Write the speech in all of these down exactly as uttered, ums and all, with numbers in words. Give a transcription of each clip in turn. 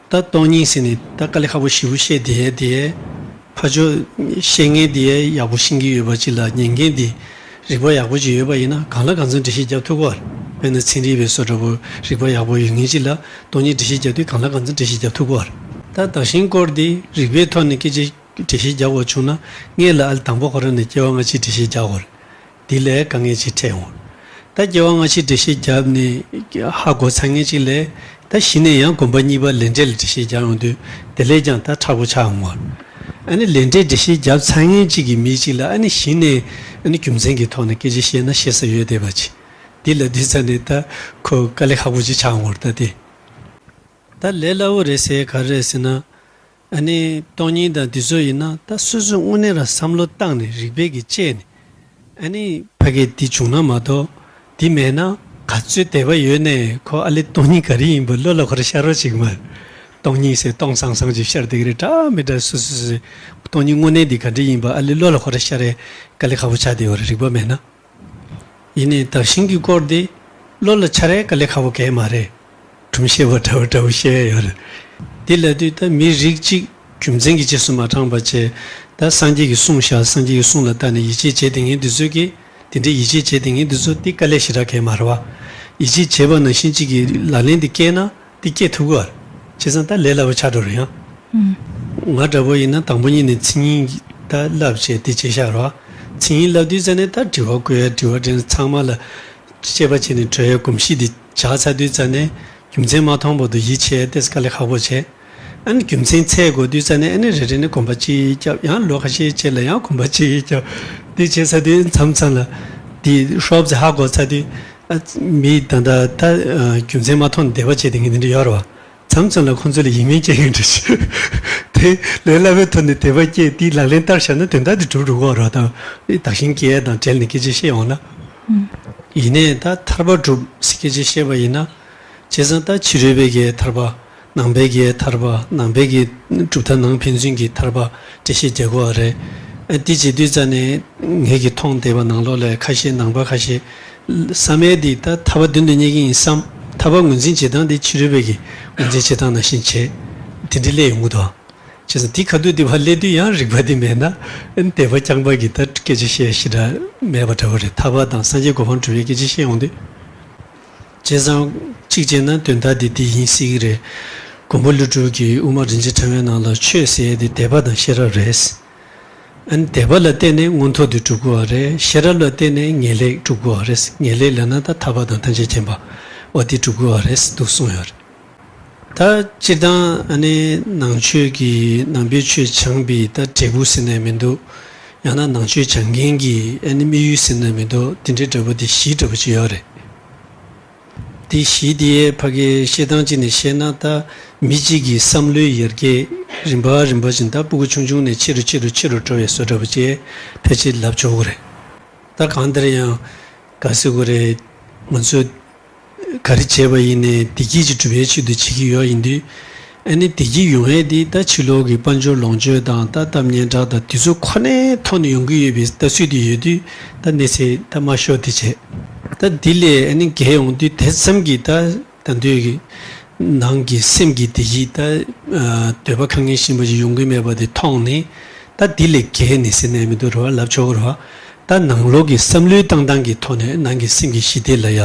ད་སྟོང་ཉིད་ཟེར་ནས་ད་དཀའ་ལས་ཁག་པོ་ཞེ་པོ་བཤད་དེ་དེ་ཕར་ཕྱོགས་བཤད་མཁན་དེ་ཡག་པོ་ཤེས་ཀྱི་ཡོད་པ་ཅིག་ལ་ཉན་མཁན་དེ་རིག་པ་ཡག་པོ་ཅིག་ཡོད་པ་ཡིན་ན་གང་ལ་གང་འཚམ་འགྲེལ་བཤད་རྒྱབ་ཐུབ་ཀྱི་ཡོད་རེད། དཔེར་ན་ཚན་རིག་པའི་བཟོ་འདྲ་པོ་རིག་པ་ཡག་པོ་ཡོད་མཁན་ཅིག་ལ་སྟོང་ཉིད་འགྲེལ་བཤད་རྒྱབ་དུས་གང་ལ་གང་འཚམ་འགྲེལ་བཤད་རྒྱབ་ཐུབ་ཀྱི་ཡོད་རེད། ད་དག་ཞིང་སྐོར་དེ་རིག་པའི་ཐོག་ནས་སྐད་ཆ་འགྲེལ་བཤད་རྒྱག་དགོས་བྱུང་ན་སྔོན་ལ་ཨ་ལས་དང་པོ་ཁོ་རང་ནས་སྐྱེ་བ་སྔ་ཕྱི་འགྲེལ་བཤད་རྒྱག་དགོས་རེད། དེ་ལས་དཀའ་ངལ་ཅིག་འཕྲད་འོང་། ད་སྐྱེ་བ་སྔ་ཕྱི་འགྲེལ་བཤད་བརྒྱབ་ནས་ཧ་གོ་ཚར་མཁན་ཅིག་ལས་ད་གཞི་ནས་ཡང་གོམ་པ་གཉིས་པ་ལས་འབྲས་ལ་འགྲེལ་བཤད་རྒྱག་ཡོང་དུས་དེ་ལས་ཀྱང་ད་མཁྲེགས་པོ་ཆགས་འོང་བ། ཨ་ནི་ལས་འབྲས་འགྲེལ་བཤད་བརྒྱབ་ཚར་མཁན་ཅིག་གི་མི་ཅིག་ལ་ཨ་ནི་གཞི་ནས་ཨ་ནི་རྒྱུ་མཚན་གྱི་ཐོག་ནས་སྐད་ཆ་བཤད་ན་བཤད་ས་ཡོད་བསྡད་པ་ཅིག་དེ་ལབ་དུས་ཙ་ནས་ད་ཁོ་དཀའ་ལས་ཁག་པོ་ཅིག་ཆགས་འོང་བ་རེད་ད་དེ། ད་ལས་སླ་བོ་རེད་ཟེར་ག་རེ་རེད་ཟེར་ན། ཨ་ནི་སྟོང་ཉིད་དང་འདི་ཚོ་ཡིན་ན་ད་སོ་སོས་དངོས་གནས་རང་བསམ་བློ་བཏང་ནས་རིག་པའི་གི་དཔྱད་ནས་ཨ་ནི་ཕ་གི་འདི་བྱུང་ན་མ་གཏོགས་འདི་མེད་ན་ག་ཚོད་དད་པ་ཡོད་ནས་ཁོ་ཨ་ལས་སྟོང་ཉིད་ག་རེ་ཡིན་པ་བློ་ལ་ཁོ་ར་ཤར་རོགས་བྱེད་ཀྱི་མ་རེད། སྟོང་ཉིད་ཟེར་སྟོང་སང་སང་ཅིག་ཤར་བསྡད་ཀྱི་རེད། འདྲ་མི་འདྲ་སོ་སོ་སོ་སོའི་སྟོང་ཉིད་དངོས་གནས་འདི་ག་འདྲ་ཡིན་པ་ཨ་ལས་བློ་ལ་ཁོ་ར་ཤར་རེ་དཀའ་ལས་ཁག་པོ་ཆགས་བསྡད་ཡོད་རེད་རིག་པ་མེད་ན། ཡིན་ནའི་དག་ཞིང་གི་སྐོར་དེ་བློ་ལ་འཆར་ཡས་དཀའ་ལས་ཁག་པོ་གང་ཡང་མ་རེད། སྒྲུང་བཤད་པ་འདྲ་བོ་འདྲ་བོ་བཤད་ཡས་ཡོད་རེད། དེ་ལབ་དུས་ད་མི་རིགས་གཅིག་རྒྱུ་མཚན་གྱི་རྗེས་སུ་མ་འབྲངས་པ་བྱས། ད་སངས་རྒྱས་ཀྱི་གསུང་བཞག་སངས་རྒྱས་ཀྱི་གསུང་ལ་བལྟས་ནས་ཡིད་ཆེས་བྱེད་བསྡད་མཁན་འདི་ཚོ་གིས་དེ་འདྲའི་ཡིད་ཆེས་བྱེད་བསྡད་མཁན་འདི་ཚོ་དེ་དཀའ་ལས་ཞེ་དྲག་གང་ཡང་མ་རེད་བ། ཡིད་ཆེས་བྱེད་པ་ནང་བཞིན་གཅིག་གི་ལག་ལེན་དེ་བཀལ་ན་དེ་སྐྱེ་ཐུབ་ཀྱི་ཡོད་རེད། བྱས་ཙང་ད་ལས་སླ་བོ་ཆགས་འགྲོ་རེད་ཡང་། ང་འདྲ་པོ་ཡིན་ན་དང་པོ་ཉིད་ནས་མཚན་ཉིད་ད་བསླབ་བྱས་དེ་བྱས་བཞག་རོགས། མཚན་ཉིད་བསླབ་དུས་ཙ་ནས་ད་དྲི་བ་བཀོད་ཡ་དྲི་བ་དྲིས་ཚང་མ་ལ་དཔྱད་པ་བྱས་ནས་གྲོལ་ཡ་གོམས་གཤིས་དེ་བྱས་ཚར་དུས་ཙ་ནས་རྒྱུ་མཚན་མ་མཐོང་བར་དུ་ཡིད་ཆེས་ཏོག་ཙམ་དཀའ་ལས་ཁག་པོ་བྱས། ཨ་ནི་རྒྱུ་མཚན་འཚོལ་དགོས་དུས་ཙ་ནས་ཨ་ནི་རེ་རེ་ནས་གོམ་པ་གཅིག་བརྒྱབ་ཡང་ལོ་ཁ་ཤས་རྗེས་ལ་ཡང་གོམ་པ་གཅིག་བརྒྱབ། དེ་བྱས་ཚར་དུས་མཚམས་མཚམས་ལ་དེ་ཧྲོབ་ཙམ་ཧ་གོ་ཚར་དུས། ཨ། མི་ད་ལྟ་ད་རྒྱུ་མཚན་མ་མཐོང་ནས་དད་པ་བྱས་བསྡད་མཁན་དེ་འདྲ་ཡོད་རེད་བ། མཚམས་མཚམས་ལ་ཁོང་ཚོ་ལ་ཡིད་སྨོན་སྐྱེ་མཁན་འདྲ་ཞིག་དེ་ལས་སླ་བའི་ཐོག་ནས་དད་པ་སྐྱེས་དེའི་ལག་ལེན་བསྟར་བཞག་ན་དོན་དག་དེ་འགྲུབ་འགྲོ་གི་རེད་བ། ད་དག་ཞིང་སྐྱེ་ཡས་དང་འབྲེལ་ནས་སྐད་ཆ་བཤད་ཡོང་ན། ཡིན་ནའི་ད་ཐར་པ་སྒྲུབ་ཟེར་སྐད་ཆ་བཤད་པ་ཡིན་ན། བྱས་ཙང་ད་ཕྱི་རོལ་པའི་གི་ཐར་པ། ནང་པའི་གི་ཐར་པ། ནང་པའི་གི་གྲུབ་མཐའ་ནང་ཕན་ཚུན་གྱི་ཐར་པ་འགྲེལ་བཤད་རྒྱག་གི་ཡོད་རེད། ཨ། དེ་བྱེད་དུས་ཙ་ནས་ངེད་ཀྱིས་མཐོང་བསྡད་པ་ནང་ལོགས་ལ་ཁ་ཤས་ནང་པ་ཁ་ཤས་བསམ་ཡས་འདི་ད་ཐར་པ་མདུན་དུ་བསྙེག་གི་ཡིན་བསམ། ཐར་པ་ངོས་འཛིན་བྱེད་སྟངས་འདི་ཕྱི་རོལ་པའི་གི་ངོས་འཛིན་བྱེད་སྟངས་ནང་བཞིན་བྱེད། དེ་འདྲའི་སླེབས་ཡོང་གི་འདུག་བྱས་ཙང་དེ་ཁ་ཐུག་དེ་བར་སླེབས་དུས་ཡང་རིགས་པ་དེ་མེད་ན་ཨ་ནི་དད་པ་རྐྱང་པ་གི་ད་སྐད་ཆ་བཤད་ཞེ་དྲག་མེད་པ་འདྲ་བོ་རེད། ཐར་པ་དང་སངས་རྒྱས་གོ་འཕང་སྒྲུབ་པའི་སྐད་ཆ་བཤད་ཡོང་དུས། བྱས་ཙང་གཅིག་བྱས་ན་དོན་དག་འདི་འདི་ཡིན་སྲིད་ཀྱི་རེད། མགོན་པོ་ཀླུ་སྒྲུབ་ཀྱིས་དབུ་མ་རིན་ཆེན་ཕྲེང་བའི་ནང་ལ་ཆོས་ཟེར་ཡས་དེ་དད་པ་དང་ཤེས་རབ་རེད། ཨ་ནི་དད་པ་ལ་བརྟེན་ནས་མངོན་མཐོ་དེ་འགྲུབ་དགོས་པ་རེད། ཤེས་རབ་ལ་བརྟེན་ནས་ངེས་ལེགས་འགྲུབ་དགོས་པ་རེད། ངེས་ལེགས་ལབ་ན་ད་ཐར་པ་དང་ཐམས་ཅད་མཁྱེན་པ་འོ་དེ་འགྲུབ་དགོས་པ་རེད་འདུག་གསུངས་ཡོད་རེད། ད་སྤྱིར་བཏང་ཨ་ནི་ནང་ཆོས་ཀྱི་ནང་པའི་ཆོས་སྦྱངས་པའི་ད་འབྲས་བུ་ཟེར་ནས་མི་འདུག་ཡང་ན་ནང་ཆོས་སྦྱང་མཁན་གྱི་ཨ་ནི་དམིགས་ཡུལ་ཟེར་ནས་མི་འདུག་དེ་འདྲའི་འདྲ་པོ་དེ་བཞི་འདྲ་པོ་ཅིག་ཡོད་རེད། དེ་བཞི་དེ་ཕ་གི་བཤད་སྟངས་གཅིག་ནས་བཤད་ན་ད་མི་གཅིག་གི་བསམ་བློའི་ཡར་རྒྱས་རིམ་པ་རིམ་པ་བཞིན་ད་སྤུ་གུ་ཆུང་ཆུང་ནས་ཆེ་རུ་ཆེ་རུ་ཆེ་རུ་འགྲོ་བའི་བཟོ་འདྲ་པོ་ཅིག་ཕལ་ཆེར་ལབ་ཆོག་གི་རེད། ད་གང་ལྟར་ཡང་ག་ཟེར་དགོས་རེད། ང་ཚོས་ག་རེ་བྱས་པ་ཡིན་ནའི་བདེ་སྐྱིད་ཅིག་སྒྲུབ་པའི་ཆེད་དུ་བྱེད་ཀྱི་ཡོད་ཡིན་དུས། ཨ་ནི་བདེ་སྐྱིད་ཡོང་ཡས་དེ་ད་ཕྱི་ལོགས་ཀྱི་དཔལ་འབྱོར་ལོངས་སྤྱོད་དང་ད་གཏམ་སྙན་གྲགས་དང་དེ་ཚོ་ཁོ་ནའི་ཐོག་ནས་ཡོང་གི་ཡོད་པའི་ལྟ་ཚུལ་དེ་ཡོད་དུས་ད་གནས་ཚད་ད་མ་ཤོར་དེ་བྱས། ད་འདི་ལས་ཨ་ནི་བརྒལ་ཡོང་དུས་དེ་ཙམ་གྱིས་ད་ད་འདོད་ཀྱི་ནང་གི་སེམས་ཀྱི་བདེ་སྐྱིད་ད་འདོད་པ་ཁ་ངན་ཞེན་པ་ཞིག་ཡོང་གི་མེད་པ་དེ་མཐོང་ནས། ད་འདི་ལས་བརྒལ་ནས་ཟེར་ནས་མི་འདུག་རེད་བ། ལབ་ཆོག་གི་རེད་བ། ད་ནང་ལོགས་ཀྱི་བསམ་བློའི་བཏང་སྟངས་ཀྱི་ཐོག་ནས་ནང་གི་སེམས་ཀྱི་ཞི་བདེ་ལ་ཡ་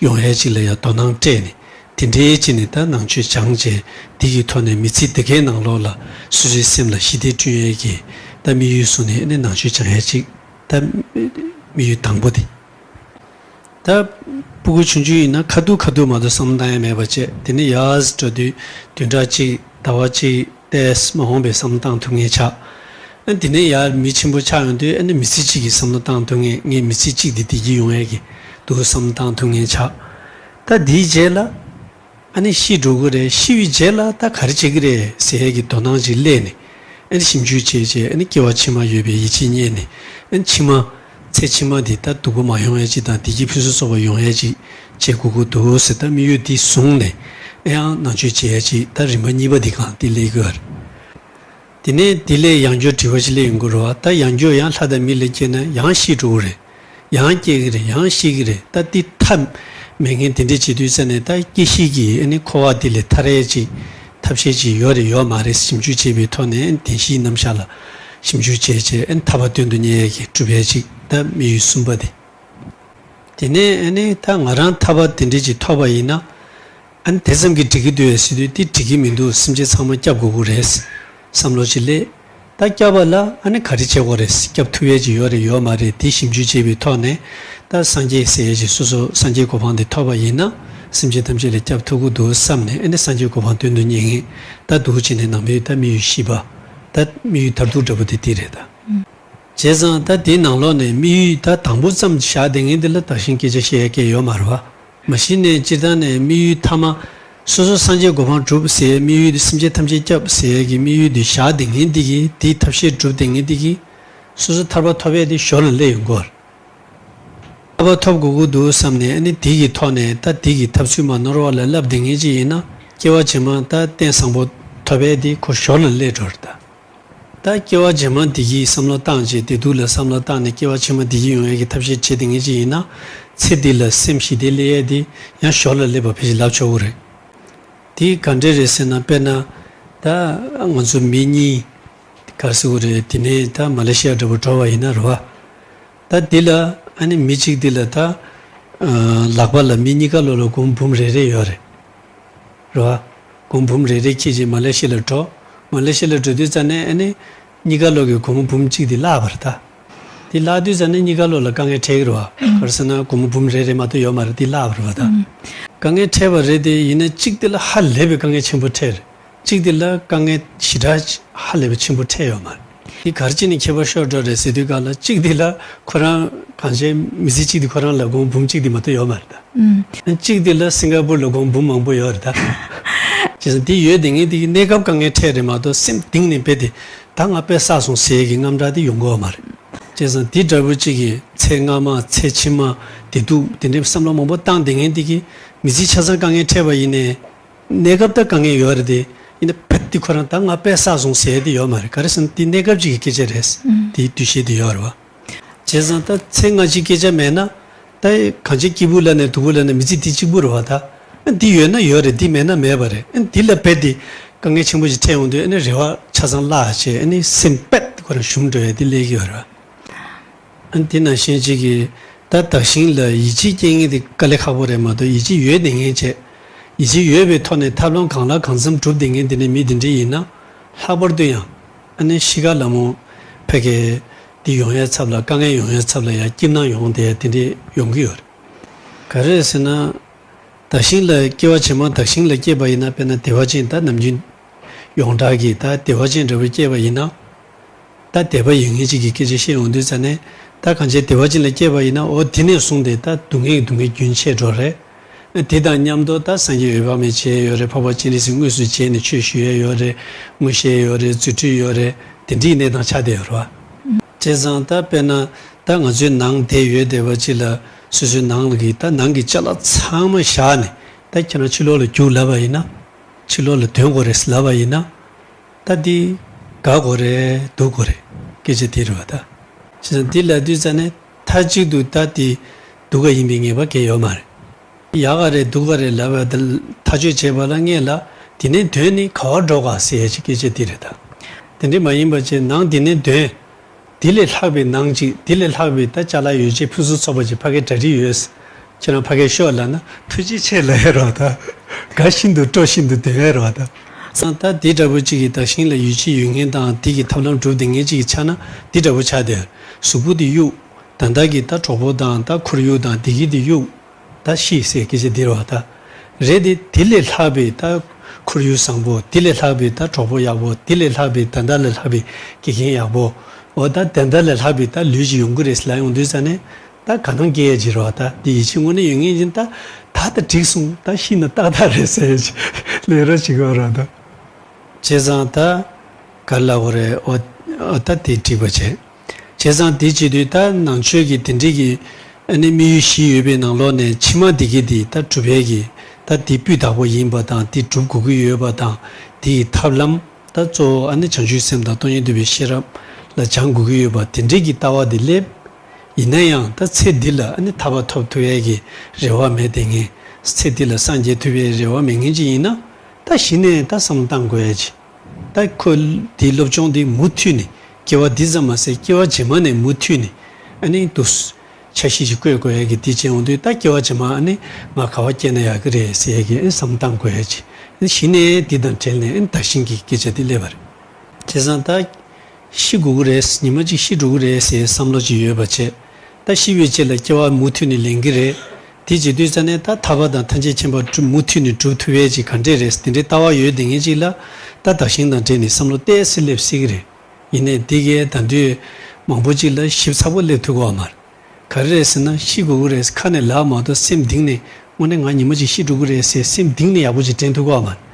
ཡོང་ཡས་ཅིག་ལ་ཡ་དོ་སྣང་སྤྲད་ནས་དེ་འདྲའི་ཅིག་ནས་ད་ནང་ཆོས་སྦྱངས་བྱས་འདི་གི་ཐོག་ནས་མི་ཚེ་འདི་གའི་ནང་ལོགས་ལ་སོ་སོའི་སེམས་ལ་ཞི་བདེ་བསྐྲུན་ཡས་ཀྱི་ད་དམིགས་ཡུལ་བཟུང་ནས་ནང་ཆོས་སྦྱང་ཡས་ཅིག་ད་དམིགས་ཡུལ་དང་པོ་དེ། ད་སྤུ་གུ་ཆུང་ཆུང་ཡིན་ན་ཁ་ཐུག་ཁ་ཐུག་མ་གཏོགས་བསམ་བློ་བཏང་ཡ་མེད་པ་བྱས། དེ་ནས་ཡར་འགྲོ་དུས་བདུན་ཕྲག་གཅིག་ཟླ་བ་གཅིག་ཏོག་ཙམ་མ་འོངས་པའི་བསམ་བློ་བཏང་ཐུབ་མཁན་ཆགས། ཨ། དེ་ནས་ཡར་མི་ཆེན་པོ་ཆགས་ཡོང་དུས་ཨ་ནི་མི་ཚེ་གཅིག་གི་བསམ་བློ་བཏང་ཐུབ་མཁན། ངས་མི་ཚེ་གཅིག་འདི་བདེ་སྐྱིད་ཡོང་ཡས་ཀྱི་འདུག་བསམ་བློ་བཏང་ཐུབ་མཁན་ཆགས། ད་དེའི་རྗེས་ལ་ཨ་ནི་ཤི་འགྲོ་གི་རེད། ཤི་བའི་རྗེས་ལ་ད་ག་རེ་བྱེད་ཀྱི་རེད་ཟེར་ཡས་ཀྱི་དོ་སྣང་ཅིག་སླེབས་ནས། ཨ་ནི་ཞིབ་འཇུག་བྱས་བྱས། ཨ་ནི་སྐྱེ་བ་ཕྱི་མ་ཡོད་པའི་ཡིད་ཆེས་རྙེད་ནས། ཨ་ནི་ཕྱི་མ་ཚེ་ཕྱི་མ་འདི་ད་སྡུག་པོ་མ་ཡོང་ཡས་ཅིག་དང་བདེ་སྐྱིད་ཕུན་སུམ་ཚོགས་པ་ཡོང་ཡས་ཅིག་བྱེད་དགོས་ཀྱི་འདུག་ཟེར། ད་དམིགས་ཡུལ་འདི་བཟུང་ནས་ཨ་ཡང་ནང་ཆོས་བྱེད་ཡས་ཅིག་ད་རིམ་པ་གཉིས་པ་འདི་གང་འདི་སླེབས་ཀྱི་ཡོད་རེད། དེ་ནས་དེ་ལས་ཡང་བསྐྱར་དྲི་བ་ཞིག་སླེབས་ཡོང་གི་རེད་བ། ད་ཡང་བསྐྱར་ཡང་ལྷ་དང་མི་ལ་སྐྱེས་ན་ཡང་ཤི་འགྲོ་གི་རེད། ཡང་སྐྱེ་གི་རེད། ཡང་ཤི་གི་རེད། ད་འདི་མཐའ་མེད་མཁན་དེ་འདྲས་བྱེད་དུས་ཙ་ནས་ད་སྐྱེ་ཤི་གི་ཨ་ནི་འཁོར་བ་འདི་ལས་ཐར་ཡས་ཅིག་ད་ ཐབས་ཤེས་ཅིག་ཡོད་རེད་ཡོད་མ་རེད་ཞིབ་འཇུག་བྱས་པའི་ཐོག་ནས་བདེན་བཞིའི་རྣམ་གཞག་ལ་ཞིབ་འཇུག་བྱས་བྱས་ཨ་ནི་ཐར་པ་དོན་དུ་གཉེར་ཡས་ཀྱི་སྒྲུབ་ཡས་ཅིག་ད་དམིགས་ཡུལ་གསུམ་པ་དེ། དེ་ནས་ཨ་ནི་ད་ང་རང་ཐར་པ་དེ་འདྲས་ཅིག་ཐོབ་པ་ཡིན་ན། ཨ་ནི་དེ་ཙམ་གྱིས་འགྲིག་གི་འདུག་ཟེར་དུས་དེ་འགྲིག་གི་མི་འདུག་སེམས་ཅན་ཚང་མ་སྐྱབས་དགོས་ཀྱི་རེད། བསམ་བློ་ཅིག་སླེབས། ད་སྐྱབས་པ་ལ་ཨ་ནི་ག་རེ་བྱེད་དགོས་རེད། སྐྱབས་ཐུབ་ཡས་ཅིག་ཡོད་རེད་ཡོད་མ་རེད་དེ་ཞིབ་འཇུག་བྱས་པའི་ཐོག་ནས། ད་སངས་རྒྱས་ཟེར་ཡས་ཅིག་སོ་སོ་སངས་རྒྱས་གོ་འཕང་དེ་ཐོབ་པ་ཡིན་ན། སེམས་ཅན་ཐམས་ཅད་ལ་སྐྱབས་ཐུབ་ཀྱི་འདུག་བསམ་ནས་ཨ་ནི་སངས་རྒྱས་གོ་འཕང་དོན་དུ་གཉེར་མཁན་ད་འདུག་ཅེས་ནས་ནང་པའི་ད་དམིགས་ཡུལ་བཞི་པ། ད་དམིགས་ཡུལ་མཐར་ཐུག་འདྲ་པོ་དེ་དེ་རེད་ད། བྱས་ཙང་ད་དེའི་ནང་ལོགས་ནས་དམིགས་ཡུལ་ད་དང་པོ་ཙམ་བཞག་བསྡད་མཁན་དེ་ལ་དག་ཞིང་སྐད་ཆ་བཤད་ཡ་སྐད་ཡོད་མ་རེད་བ། མ་གཞི་ནས་སྤྱིར་བཏང་ནས་དམིགས་ཡུལ་ཐ་མ། སོ་སོ་སངས་རྒྱས་གོ་འཕང་སྒྲུབ་ཟེར་ཡའི་དམིགས་ཡུལ་དེ་སེམས་ཅན་ཐམས་ཅད་སྐྱབས་ཟེར་ཡ་གི་དམིགས་ཡུལ་དེ་བཞག་བསྡད་མཁན་དེ་གིས་དེའི་ཐབས་ཤེས་སྒྲུབ་བསྡད་མཁན་དེ་གིས་སོ་སོ་ཐར་པ་ཐོབ་ཡས་དེ་ཞོར་ལ་སླེབས་ཡོང་གི་ཡོད་རེད། ཐར་པ་ཐོབ་དགོས་ཀྱི་འདུག་བསམ་ནས་ཨ་ནི་དེ་གི་ཐོག་ནས་ད་དེ་གི་ཐབས་ཚུལ་མ་ནོར་བ་ལ་བསླབ་བསྡད་མཁན་ཅིག་ཡིན་ན་སྐྱེ་བ་རྗེས་མ་ད་རྟེན་བཟང་པོ་ཐོབ་ཡས་དེ་ཁོ་ཞོར་ལ་སླེབས་འགྲོ་རེད་ད། ད་སྐྱེ་བ་རྗེས་མ་བདེ་སྐྱིད་བསམ་བློ་བཏང་བྱས་བདེ་སྡུག་ལ་བསམ་བློ་བཏང་ནས་སྐྱེ་བ་ཕྱི་མ་བདེ་སྐྱིད་ཡོང་ཡས་ཀྱི་ཐབས་ཤེས་བྱེད་བསྡད་མཁན་ཅིག་ཡིན་ན། ཚེ་འདི་ལ་སེམས་ཞི་བདེ་སླེབས་ཡས་དེ་ཡང་ཞོར་ལ་སླེབས་པ་ཕལ་ཆེར་ལབ་ཆོག་གི་རེད། དེ་ག་འདྲས་རེད་ཟེར་ན་དཔེར་ན། ད་ང་ཚོ་མི་གཉིས། ག་རེ་ཟེར་དགོས་རེད་དེ་ནས་ད་མ་ལེ་ཤི་ཡ་འདྲ་པོ་འགྲོ་བ་ཡིན་ན་རེད་བ། ད་འདི་ལ་ཨ་ནི་མི་གཅིག་འདི་ལ་ད། ལག་པ་ལ་མི་གཉིས་ཀ་ལོགས་ལ་སྒོར་མོ་འབུམ་རེ་རེ་ཡོད་རེད། རེད་བ། སྒོར་མོ་འབུམ་རེ་རེ་འཁྱེར་རྗེས་མ་ལེ་ཤི་ལ་འགྲོ། མ་ལེ་ཤི་ལ་འགྲོ་དུས་ཙ་ནས་ཨ་ནི། གཉིས་ཀ་ལོགས་ཀྱི་སྒོར་མོ་འབུམ་གཅིག་དེ་བརླག་པ་རེད་ད། དེ་བརླག་དུས་ཙ་ནས་གཉིས་ཀ་ལོགས་ལ་དཀའ་ངལ་འཕྲད་ཀྱི་རེད་བ། ག་རེ་ཟེར་ན་སྒོར་མོ་འབུམ་རེ་རེ་མ་གཏོགས་ཡོད་མ་རེད་དེ་བརླག་པ་རེད་བ་ད། དཀའ་ངལ་འཕྲད་པ་རེད་དེ་ཡིན་ན་གཅིག་དེ་ལ་ཧ་ལས་པའི་དཀའ་ངལ་ཆེན་པོ་འཕྲད་རེད། གཅིག་དེ་ལ་དཀའ་ངལ་ཞེ་དྲག་ཧ་ལས་པའི་ཆེན་པོ་འཕྲད་ཡོད་མ་རེད། དེ་ག་རེ་བྱས་ནས་ཁྱད་པར་ཤོར་འགྲོ་རེད་ཟེར་དུས་སྒང་ལ་གཅིག་དེ་ལ་ཁོ་རང་གང་བྱས་མི་ཚེ་གཅིག་དེ་ཁོ་རང་ལ་སྒོར་མོ་འབུམ་གཅིག་དེ་མ་གཏོགས་ཡོད་མ་རེད་ད། ཨུམ། གཅིག་དེ་ལ་སིང་ག་པུར་ལ་སྒོར་མོ་འབུམ་མང་པོ་ཡོད་རེད་ད། བྱས་ཙང་དེ་ཡོད་དེ་ངས་དེ་གི་གནས་སྐབས་དཀའ་ངལ་འཕྲད་རེད་མ་གཏོགས་སེམས་གཏིང་ནས་དཔེ་དེ་ད་ང་དཔེ་བསགས་སོང་ཟེར་གི་དངངས་སྐྲག་དེ་ཡོང་གི་ཡོད་མ་རེད། བྱས་ཙང་དེ་འདྲ་པོ་གཅིག་གི་ཚེ་སྔ་མ་ཚེ་ཕྱི་མ་བདེ་སྡུག་དེ་འདྲའི་བསམ་བློ་མང་པོ་བཏང་བསྡད་མཁན་དེ་གི་མི་ཚེ་ཆ་ཚང་དཀའ་ངལ་འཕྲད་པ་ཡིན་ནའི། གནས་སྐབས་ད་དཀའ་ངལ་ཡོད་རེད་དེ། ཡིན་ན་བེད་དེ་ཁོ་རང་ད་ང་དཔེ་བསགས་སོང་ཟེར་ཡ་དེ་ཡོད་མ་རེད། ག་རེ་ཟེར་ན་དེ་གནས་སྐབས་ཅིག་གི་སྐད་ཆ་རེད། ཨུམ། དེའི་འདུ་ཤེས་དེ་ཡོད་རེད་བ། བྱས་ཙང་ད་ཚེ་སྔ་ཕྱིའི་སྐད་ཆ་མེད་ན། ད་གང་ཅི་སྐྱིད་པོ་ལབ་ནས་སྡུག་པོ་ལབ་ནས་མི་ཚེ་དེ་གཅིག་པུ་རེད་བ་ད། འདི་ཡོད་ན་ཡོད་རེད་འདི་མེད་ན་མེད་པ་རེད། འདི་ལ་བེད་དེ་དཀའ་ངལ་ཆེན་པོ་ཞིག་འཕྲད་ཡོང་དུས་ཨ་ནི་རེ་བ་ཆ་ཚང་བརླག་བྱས་ཨ་ནི་སེམས་བེད་དེ་ཁོ་རང་ཞུམ་འགྲོ་ཡ་དེ་སླེབས་ཀྱི་ཡོད་རེད་བ། ཨ་ནི་དེ་ནང་བཞིན་གཅིག་གིས་ད་བདག་གཞན་ལ་ཡིད་ཆེས་སྐྱེ་མཁན་དེ་དཀའ་ལས་ཁག་པོ་རེད་མ་གཏོགས་ཡིད་ཆེས་ཡོད་བསྡད་མཁན་བྱས། ཡིད་ཆེས་ཡོད་པའི་ཐོག་ནས་ཐབས་ལམ་གང་ལ་གང་འཚམ་སྒྲུབ་བསྡད་མཁན་དེ་འདྲའི་མི་དེ་འདྲའི་ཡིན་ན། ལྷག་པར་དུ་ཡང་ཨ་ནི་གཤིས་ཀ་ལ་མོ་ཕ་གི་དེ་ཡོང་ཡའི་ཚབ་ལ་དཀའ་ངལ་ཡོང་ཡའི་ཚབ་ལ་ཡང་སྐྱིད་སྣང་ཡོང་བསྡད་ཡ་དེ་འདྲའི་ཡོང་གི་ཡོད་རེད། ག་རེ་ཟེར་ན། བདག་གཞན་ལ་སྐྱེ་བ་ཕྱི་མ་བདག་གཞན་ལ་སྐྱེས་པ་ཡིན་ན་དཔེར་ན་བདེ་བ་ཅན་ད་ནམ་རྒྱུན་ཡོངས་གྲགས་ཀྱི་ད་བདེ་བ་ཅན་འདྲ་བོ་སྐྱེས་པ་ཡིན་ན། ད་དད་པ་ཡོད་མཁན་ཅིག་གིས་སྐད་ཆ་བཤད་ཡོང་དུས་ཙ་ནས་ད་གང་ཅི་བདེ་བ་ཅན་ལ་སྐྱེས་པ་ཡིན་ན་འོ་དེ་ནས་བཟུང་སྟེ་ད་སྡུག་བསྔལ་གྱི་སྡུག་བསྔལ་རྒྱུན་ཆད་འགྲོ་རེད། དེ་དང་མཉམ་དུ་ད་སངས་རྒྱས་འོད་དཔག་མེད་མཇལ་ཡོད་རེད། འཕགས་པ་སྤྱན་རས་གཟིགས་དངོས་སུ་མཇལ་ནས་ཆོས་ཞུ་ཡས་ཡོད་རེད། ངོ་ཤེས་ཡོད་རེད། རྫུ་འཕྲུལ་ཡོད་རེད། དེ་འདྲའི་གནས་སྟངས་ཆགས་བསྡད་ཡོད་རེད་བ། བྱས་ཙང་ད་དཔེར་ན་ད་ང་ཚོའི་ནང་བསྡད་ཡོད་བསྡད་པ་ཅིག་ལ་སོ་སོའི་ནང་ལ་གི་ད་ནང་གི་ཅ་ལག་ཚང་མ་བཞག་ནས་ད་ཁྱེད་རང་ཕྱི་ལོགས་ལ་རྒྱུགས་ལབ་པ་ཡིན་ན། ཕྱི་ལོགས་ལ་འདོན་དགོས་རེད་ལབ་པ་ཡིན་ན། ད་འདི་དགའ་དགོས་རེད་སྡུག་དགོས་རེད་སྐད་ཆ་དེ་རེད་བ་ད། བྱས་ཙང་འདི་ལབ་དུས་ཙ་ནས་མཐའ་གཅིག་ཏུ་ད་འདི་སྡུག་ག་ཡིན་པའི་ངེས་པ་གང་ཡང་ཡོད་མ་རེད། ཡག་ག་རེད་སྡུག་ག་རེད་ལབ་པ་དེ་ཐག་གཅོད་བྱས་པ་ལ་སྔོན་ལ་འདི་ནས་འདོན་ནི་ག་བར་འགྲོ་ག་ཟེར་ཡ་ཅིག་སྐད་ཆ་འདི་རེད་ད། དེ་འདྲ་མ་ཡིན་པ་བྱས་ནང་འདི་ནས་འདོན། འདི་ལས་ལྷག་པའི་ནང་ཅིག་འདི་ལས་ལྷག་པའི་ད་ཅ་ལག་ཡོད་ཅེས་ཕུན་སུམ་ཚོགས་པ་ཅིག་ཕ་གའི་གྲ་སྒྲིག་ཡོད། ཁྱེད་རང་ཕ་གའི་ཤོག་ལབ་ན་ཐུགས་རྗེ་ཆེ་ལབ་ཡ་རེད་བ་ད། དགའ་བཞིན་དུ་སྤྲོ་བཞིན་དུ་འདོན་ཡ་རེད་བ་ད། སང་ད་འདི་འདྲ་པོ་ཅིག་གིས་བདག་གཞན་ལ་ཡིད་ཆེས་ཡོད་མཁན་དང་འདི་གི་ཐབས་ལམ་སྒྲུབ་བསྡད་མཁན་ཅིག་གི་ཆ་ན་འདི་འདྲ་པོ་ཆགས་བསྡད། གཟུགས་པོ་འདི་གཡུག་ད་ལྟ་གི་ད་གྲོགས་པོ་དང་ད་ཁོར་ཡུག་དང་འདི་གི་འདི་གཡུག་ད་ཤི་ཟེར་སྐད་ཆ་འདི་རེད་བ་ད། རེད་དེ་དེ་ལས་ལྷག་པའི་ད་ཁོར་ཡུག་བཟང་པོ་དེ་ལས་ལྷག་པའི་ད་གྲོགས་པོ་ཡག་པོ་དེ་ལས་ལྷག་པའི་ད་ལྟ་ལས་ལྷག་པའི་དགེ་རྒན་ཡག་པོ་འོ་ད་ད་ལྟ་ལས་ལྷག་པའི་ད་ལུས་ཅིག་ཡོང་གི་རེད་ཟེར་ལབ་ཡོང་དུས་ཙ་ནས། ད་ག་ནང་སྐྱེ་ཡས་ཅིག་རེད་བ་ད་འདི་ཡིད་ཆེས་དངོས་གནས་ཡོད་ངེས་ཅིག་ད་ད་ད་འགྲིག་སོང་ད་ཤི་ན་ཏག་ཏག་རེད་ཟེར་ཡས་ཅིག་ལས་རོགས་བྱེད་དགོས་རེད་ད། བྱས་ཙང་ད་ག་ལ་གོ་རེད་ཨོ་ཨོ་ད་དེ་འགྲིག་པ་བྱས། བྱས་ཙང་དེ་བྱེད་དུས་ད་ནང་ཆོས་ཀྱི་དེ་འདྲས་ཀྱི་ཨ་ནི་དམིགས་ཡུལ་བཞི་ཡོད་པའི་ནང་ལོགས་ནས་ཕྱི་མ་དེ་གི་དེ་ད་སྒྲུབ་ཡས་ཀྱི་ད་དེ་སྤུས་དག་པོ་ཡིན་པ་དང་དེ་སྒྲུབ་དགོས་ཀྱི་ཡོད་པ་དང་དེ་ཡི་ཐབས་ལམ། ད་གཙོ་བོ་ཨ་ནི་བྱང་ཆུབ་སེམས་དང་སྟོང་ཉིད་རྟོགས་པའི་ཤེས་རབ་ལ་སྦྱང་དགོས་ཀྱི་ཡོད་པ་དེ་འདྲས་ཀྱི་ལྟ་བ་དེ་སླེབས། ཡིན་ན་ཡང་ད་ཚེ་འདི་ལ་ཨ་ནི་ཐར་པ་ཐོབ་ཐུབ་ཡས་ཀྱི་རེ་བ་མེད་དེ་ངས་ཚེ་འདི་ལ་སངས་རྒྱས་ཐུབ་ཡས་རེ་བ་མེད་མཁན་ཅིག་ཡིན་ན། ད་གཞི་ནས་ད་བསམ་བློ་བཏང་དགོས་ཡ་ཅིག་ད་ཁོ་དེའི་སློབ་སྦྱོང་དེ་མུ་མཐུད་ནས་སྐྱེ་བ་འདི་ཙམ་མ་ཟད་སྐྱེ་བ་རྗེས་མ་ནས་མུ་མཐུད་ནས་ཨ་ནི་འདུག་འཆར་གཞི་ཞིག་བཀོད་དགོས་ཡ་གི་དེ་བྱས་ཡོང་དུས་ད་སྐྱེ་བ་རྗེས་མ་ཨ་ནི་ང་ག་བ་སྐྱེས་ན་ཡག་གི་རེད་ཟེར་ཡ་གི་ཨ་ནི་བསམ་བློ་བཏང་དགོས་ཡ་ཅིག་ཨ་ནི་གཞི་ནས་འདི་དང་འབྲེལ་ནས་ཨ་ནི་བདག་གཞན་གྱི་སྐད་ཆ་དེ་སླེབས་པ་རེད། བྱས་ཙང་ད། ཤི་དགོས་ཀྱི་རེད། ཉི་མ་གཅིག་ཤི་འགྲོ་གི་རེད་ཟེར་བསམ་བློ་ཅིག་ཡོད་པ་བྱས། ད་ཤི་བའི་རྗེས་ལ་སྐྱེ་བ་མུ་མཐུད་ནས་ལེན་གྱི་རེད། དེ་བྱེད་དུས་ཙ་ནས་ད་ཐར་པ་དང་ཐམས་ཅད་མཁྱེན་པ་སྒྲུབ་མུ་མཐུད་ནས་སྒྲུབ་ཐུབ་ཡས་ཅིག་ག་འདྲས་རེད་དེ་འདྲའི་ལྟ་བ་ཡོད་དེ་ངེས་ཅིག་ལ། ད་བདག་གཞན་དང་འབྲེལ་ནས་བསམ་བློ་གཏད་སེ་སླེབས་སྲིད་ཀྱི་རེད། ཡིན་ནའི་དེ་གས་ད་དུང་མང་པོ་ཅིག་ལ་ཞིབ་ཚགས་པོ་སླེབས་ཐུབ་ཀྱི་ཡོད་མ་རེད། ག་རེ་རེད་ཟེར་ན་ཤི་དགོས་ཀྱི་རེད་ཁ་ནས་ལབ་མ་གཏོགས་སེམས་གཏིང་ནས་དངོས་གནས་ང་ཉི་མ་གཅིག་ཤི་འགྲོ་གི་རེད་ཟེར་སེམས་གཏིང་ནས་ཡག་པོ་ཅིག་དྲན་ཐུབ་ཀྱི་ཡོད་མ་རེད།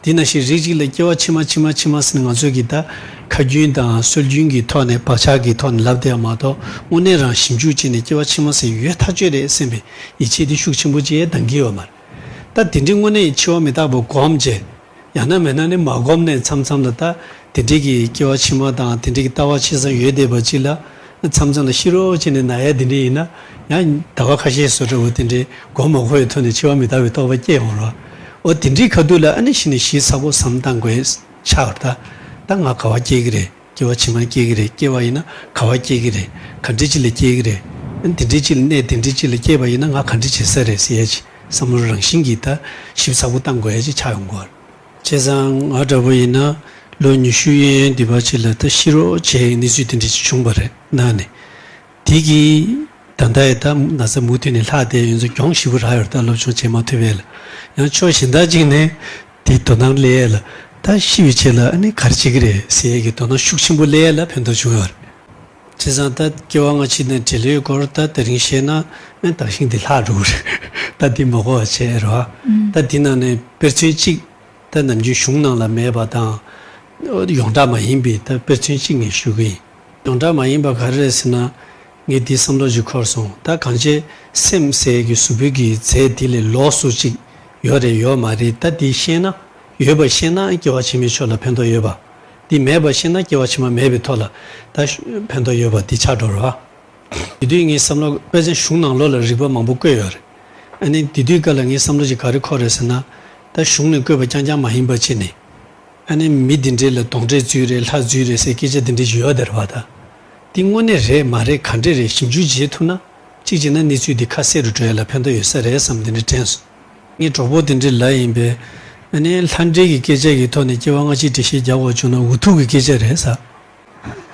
དེ་ནང་བཞིན་རིགས་གཅིག་ལ་སྐྱེ་བ་ཕྱི་མ་ཕྱི་མ་ཕྱི་མ་ཟེར་ནས་ང་ཚོ་གི་ད་ཁ་རྒྱུན་དང་སྲོལ་རྒྱུན་གྱི་ཐོག་ནས་བག་ཆགས་ཀྱི་ཐོག་ནས་ལབ་བསྡད་ཡ་མ་གཏོགས་དངོས་གནས་རང་ཞིབ་འཇུག་བྱས་ནས་སྐྱེ་བ་ཕྱི་མ་ཟེར་ཡོད་ཐག་ཆོད་རེད་སེམས་པའི་ཡིད་ཆེས་དེ་ཤུགས་ཆེན་པོ་ཅིག་འདང་གི་ཡོད་མ་རེད། ད་དེ་འདྲའི་དངོས་གནས་འཆི་བ་མི་རྟག་པ་སྒོམ་བྱས། ཡང་ན་མིན་ན་ནི་མ་སྒོམ་ནས་མཚམས་མཚམས་ལ་ད་དེ་འདྲའི་གི་སྐྱེ་བ་ཕྱི་མ་དང་དེ་འདྲའི་གི་ལྟ་བ་ཆེ་ས་ཡོད་བསྡད་པ་ཅིག་ལ་མཚམས་མཚམས་ལ་ཤི་རོགས་བྱས་ནས་ན་ཡ་དེ་འདྲ་ཡིན་ན་ཡང་ཟླ་བ་ཁ་ཤས་བཟོ་འདྲ་བོ་དེ་འདྲའི་མགོ་མ་འཁོར་བའི་ཐོག་ནས་འཆི་བ་མི་རྟག་པའི་རྟོགས་པ་སྐྱེ་ཡོང་རོགས། འོ་དེ་འདྲའི་ཁ་ཐུག་ལ་ཨ་ནི་གཞི་ནས་ཞིབ་ཚགས་པོ་བསམ་བཏང་དགོས་ཆགས་པ་རེད། ད་ད་ང་ག་བ་སྐྱེ་གི་རེད། སྐྱེ་བ་ཕྱི་མར་སྐྱེ་གི་རེད། སྐྱེ་བ་ཡིན་ན་ག་བ་སྐྱེ་གི་རེད། ག་འདྲ་ཅིག་ལ་སྐྱེ་གི་རེད། ཨ་ནི་དེ་འདྲ་ཅིག་ལ་གནས་དེ་འདྲ་ཅིག་ལ་སྐྱེས་པ་ཡིན་ན་ང་ག་འདྲ་བྱེད་ས་རེད་ཟེར་ཡ་ཅིག་བསམ་བློ་རང་བཞིན་གྱིས་ད་ཞིབ་ཚགས་པོ་བཏང་དགོས་ཡ་ཅིག་ཆགས་ཡོང་གི་ཡོད་རེད། བྱས་ཙང་ང་འདྲ་པོ་ཡིན་ན་ལོ་ཉི་ཤུ་གཡས་གཡོན་འདི་བ་ཅིག་ལ་ད་ཤི་རོགས་བྱས་གནས་ཚུལ་དེ་འདྲ་ཅིག་བྱུང་བ་རེད་ན་ནི། དེ་གིས་ད་ལྟ་ཡི་ད་ན་ཚ་མུ་མཐུད་ནས་ལྷག་བསྡད་ཡོད་ཚོ་གྱོང་ཞེ་པོ་རག་ཡོད་རེད། ད་སློབ་སྦྱོང་བྱེད་མ་ཐུབ་པས་ལ་ཡང་ཕྱོགས་གཞན་དག་ཅིག་ནས་དེ་དོ་སྣང་སླེབས་ཡས་ལ་ད་ཤི་བའི་རྗེས་ལ་ཨ་ནི་ག་རེ་བྱེད་ཀྱི་རེད་ཟེར་ཡས་ཀྱི་དོ་སྣང་ཤུགས་ཆེན་པོ་སླེབས་ཡས་ལ་ཕན་ཐོགས་བྱུང་ཡོད་རེད། བྱས་ཙང་ད་སྐྱེ་བ་སྔ་ཕྱི་དང་འབྲེལ་ཡོད་སྐོར་ད་དེ་རིང་བཤད་ན་ཨ་ནི་བདག་གཞན་དེ་ལྷག་འགྲོ་གི་རེད། ད་འདི་མ་གོ་བ་བྱས་རོགས། ད་འདི་ནང་ནས་དཔེར་མཚོན་གཅིག་ད་ནམ་རྒྱུན་གཞུང་ནང་ལ་མེད་པ་དང་། ཡོངས་གྲགས་མ་ཡིན་པའི་ད་དཔེར་མཚོན་གཅིག་ངས་ཞུ་གི་ཡིན། ཡོངས་གྲགས་མ་ཡིན་པ་ག་རེ་རེད་ཟེར་ན། ངས་འདི་བསམ་བློ་ཞིག་འཁོར་སོང་། ད་གང་ཅི་སེམས་ཟེར་གྱི་གཟུགས་པོའི་གི་རྫས་འདི་ལས་ལོགས་སུ་ཅིག་ཡོད་རེད་ཡོད་མ་རེད། ད་འདི་ཤེས་ན་ཡོད་པ་ཤེས་ན་སྐྱེ་བ་ཕྱི་མའི་ཆོས་ལ་ཕན་ཐོགས་ཡོད་པ། འདི་མེད་པ་ཤེས་ན་སྐྱེ་བ་ཕྱི་མ་མེད་པའི་ཐོག་ལ་ད་ཕན་ཐོགས་ཡོད་པ་འདི་ཆགས་འགྲོ་རོགས། དེ་དུས་ངའི་བསམ་བློ་དཔེ་ཆ་གཞུང་ནང་ལོགས་ལ་རིགས་པ་མང་པོ་བཀོད་ཡོད་རེད། ཨ་ནི་དེ་དུས་སྐབས་ལ་ངའི་བསམ་བློ་ཞིག་ག་རེ་འཁོར་རེད་ཟེར་ན། ད་གཞུང་ནས་བཀོད་པ་རྐྱང་རྐྱང་མ་ཡིན་པ་བྱས་ནས། ཨ་ནི་མི་འདི་འདྲས་ལ་གདོན་འདྲེ་འཛུལ་རེད་ལྷ་འཛུལ་རེད་ཟེར་སྐད་ཆ་འདི་འདྲས་ཞིག་ཡོད་དེ་རེད་བ་ད། འདི་དངོས་གནས་རེད་མ་རེད་ག་འདྲས་རེད་ཞིབ་འཇུག་བྱེད་ཐུབ་ན། གཅིག་བྱས་ན་གནས་ཚུལ་འདི་ཁ་གསལ་རུ་འགྲོ་ཡ་ལ་ཕན་ཐོགས་ཡོད་ས་རེད་བསམ་འདི་འདྲས་དྲན་སོང་། ངའི་གྲོགས་པོ་དེ་འདྲའི་ལ་ཡིན་པས། ཨ་ནི་ལྷ་འདྲེ་གི་སྐད་ཆ་གི་ཐོག་ནས་སྐྱེ་བ་སྔ་ཕྱི་འགྲེལ་བཤད་རྒྱག་དགོས་བྱུང་ན་འུ་ཐུག་གི་སྐད་ཆ་རེད་ཟེར།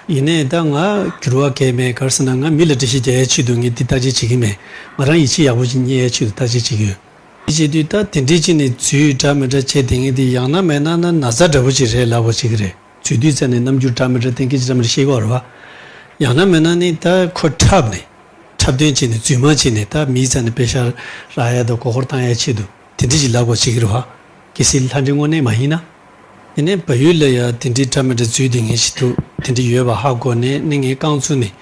ཡིན་ནའི་ད་ང་འགྱུར་བ་གས་མེད་ག་རེ་ཟེར་ན་ང་མི་ལ་འགྲེལ་བཤད་རྒྱག་ཡའི་ཆེད་དུ་ངས་འདི་བརྟག་དཔྱད་བྱེད་ཀྱི་མེད། ང་རང་ཡིད་ཆེས་ཡག་པོ་ཞིག་རྙེད་ཡའི་ཆེད་དུ་བརྟག་དཔྱད་བྱེད་ཀྱི་ཡོད། དེ་བྱེད་དུས་ད་དེ་འདྲའི་ཅིག་ནས་འཛུལ་འདྲ་མི་འདྲ་བྱས་དེ་ངས་འདི་ཡང་ན་མེད་ན་ན་ན་ཚ་འདྲ་པོ་ཅིག་རེད་ལབ་པ་ཅིག་རེད། འཛུལ་དུས་ཙ་ནས་རྣམ་འགྱུར་འདྲ་མི་འདྲ་གཏན་འཁེལ་ཅིག་འདྲ་མི་འདྲ་ཤེས་ཀྱི་ཡོད་རེད་བ། ཡང་ན་མེད་ན་ནི་ད་ཁོ་འཁྲབ་ནས། འཁྲབ་སྟོན་བྱས་ནས་རྫུན་མ་བྱས་ནས་ད་མིའི་རྩ་ནས་པེ་ཤག་རག་ཡ་དང་མགོ་སྐོར་བཏང་ཡ་ཆེད་དུ་དེ་འདྲ་ཞིག་ལབ་དགོས་བྱེད་ཀྱི་རེད་བ། གལ་སྲིད་ལྷ་འདྲེ་དངོས་གནས་མ་ཡིན་ན། དེ་ནས་བལ་ཡུལ་ལ་ཡ་དེ་འདྲའི་འདྲ་མི་འདྲ་འཛུལ་དེ་ངེས་ཤིག་འདུག་དེ་འདྲ་ཡོད་པ་ཧ་གོ་ནས་ནི་ངས་རྐང་བཙུགས་ནས།